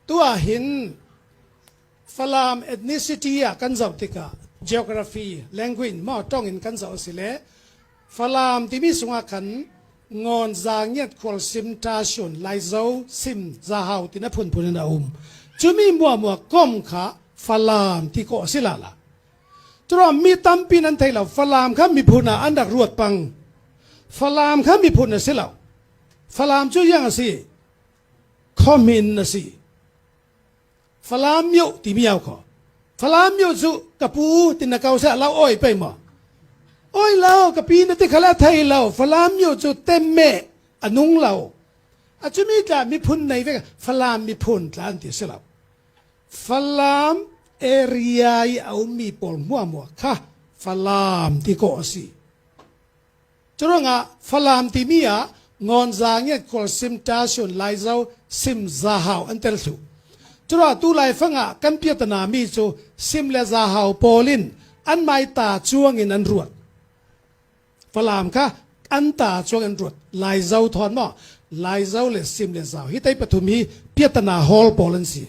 Tu ah hin Falam ethnicity ah kan zoh tikah geography, language maw tong in kan zoh si le Falam timi sungah khan Ngon Za Ngiat Khual Sim Ta Shun Laizo Sim Zahau tina phunphun in a um. Cumi muamua kom kha Falam ti ko si la la. Cura mi tampi nan thei lo Falam kha miphun ah an rak ruat pang. Falam kha miphun a si lo. Falam cu yang a si. Khomin a si. Falam myo ti miau kho. Falam myo cu ka pu ti na kau sa lo oi pe mo. Oi lo ka pi na ti khala thei lo. Falam myo cu temme anung lo. A cumi tla miphun nei ve Falam miphun tla an ti si lo. Falam area i a ummi pawl hmuahhmuah kha Falam ti kawh a si. Curuangah Falam timi ah Ngonza Ngiat Khual Sim Tasun Laizo Sim Zahau an tel thlu. Curuangah tu laifang ah kan piatana mi cu Sim le Zahau pawl in an mai ta cuang in an ruat. Falam kha an ta chuang an ruat. Laizo thon maw? Laizo le Sim le Zau hi tei pathum hi piatana hall pawl an si.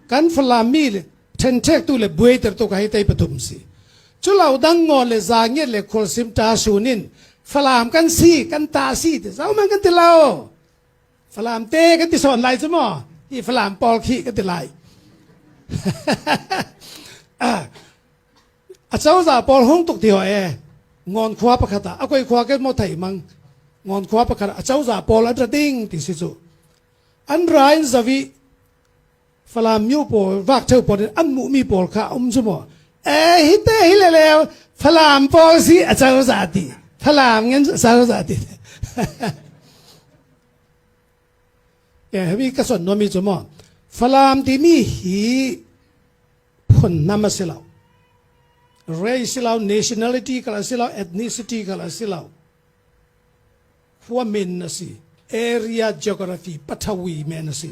Kan Falam mi le ṭhenṭhek tu le buaiter tu ka hi tei pathum si. Cu lo dang ngaw le za ngiat le khual sim ta sun in Falam kan si kan ta si ti zau man kan ti lo. Falam te kan ti sawn lai cu maw? Hi Falam pawl khi kan ti lai. A cozah pawl hung tuk ti ho e ngon khua pakhat ah a koi khua ke mo thei mang ngon khua pakhat a cozah pawl an ra ding ti si cu an ra in zavi falam myu pawl vak theu pawl an mu mi pawl kha um chu mo e hi te hi le le falam pawl si a cozah ti falam ngen cozah ti e hi ka son no mi chu mo falam ti mi hi phun-nam a si lo. Race si lo, nationality kal a si lo, ethnicity kal a si lo. Khua min a si. Area geography pathawi men a si.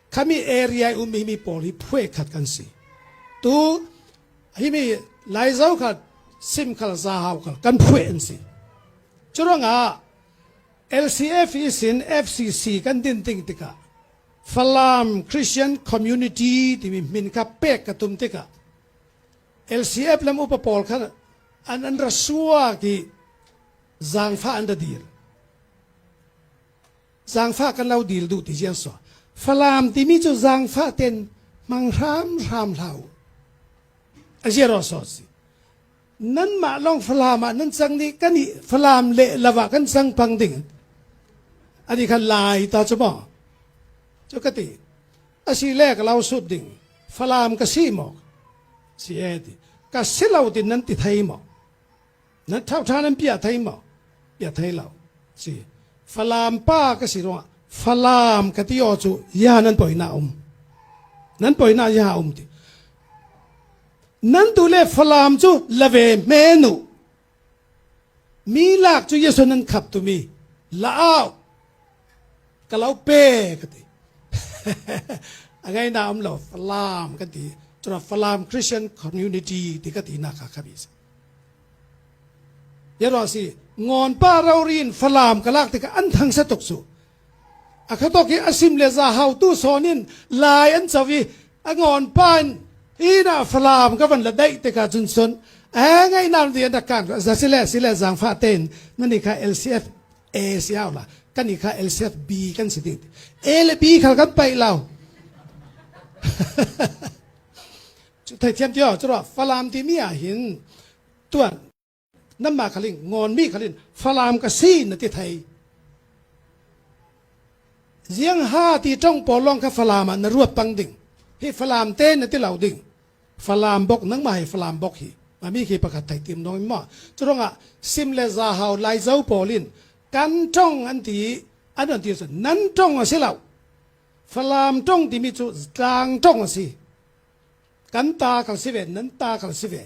Khami area i ummi mi pawl hi phuai khat kan si. Tu hi mi Laizo kha sim khal zahau khal kan phuai an si. Curuangah LCF isin FCC kan din ting tikah Falam Christian Community timi min kha pek ka tum tikah LCF lam upa pawl kha an an ra suak i zaangfah an ra dir. Zaangfah kan lo dil duh ti jian so. Falam timi cu zaangfah ten hmang hram hram hlau. A zero so si. Nanmah lawng Falam ah nan cang nih kan i Falam le lava kan cang pang ding. Ani khan lai ta chu maw? Cu ka ti. Asi le ka lau sut ding. Falam ka si maw? Si e ti. Ka si lo tin nan ti thei maw? Nan thau tha nan pia thei maw? Pia thei lo. Si. Falam pa ka si ruangah Falam ka ti o cu ya nan poi na um. Nan poi na ya um ti. Nan tu le Falam cu lave hme nu. Mi lak cu Yesu nan khap tu mi la au ka lo pe ka ti. A ngai na um lo Falam kan ti. Cura Falam Christian Community ti ka ti na ka khabi si. Yero si ngon pa rorin Falam ka lak tikah an thang sa tuk su. A khatok i asim le za hau tu sawn in lai an cho i a ngon pa in ina Falam ka van la daih tikah cun sun eh ngai nam di an rak kan za sile sile zangfa tein nani kha LCF A si au la kan i kha LCF B kan si ding A le B khal kan paih lo cu thei thiam tio cu Falam timi ah hin tuan Nanmah khalin ngawnmi khalin Falam ka si na ti thei. Ziang ha ti tong pawl lawng kha Falam ah na ruat pang ding. Hi Falam te na ti lo ding. Falam bok nangmah hi Falam bok hi. Mami khi pakhat thei tim dong ma. Curangah sim le za hau lai zo pawl in kan tong an ti an an ti nan tong a si lo. Falam tong timi cu tlang tong a si. Kan ta kal si ve nan ta kal si ve.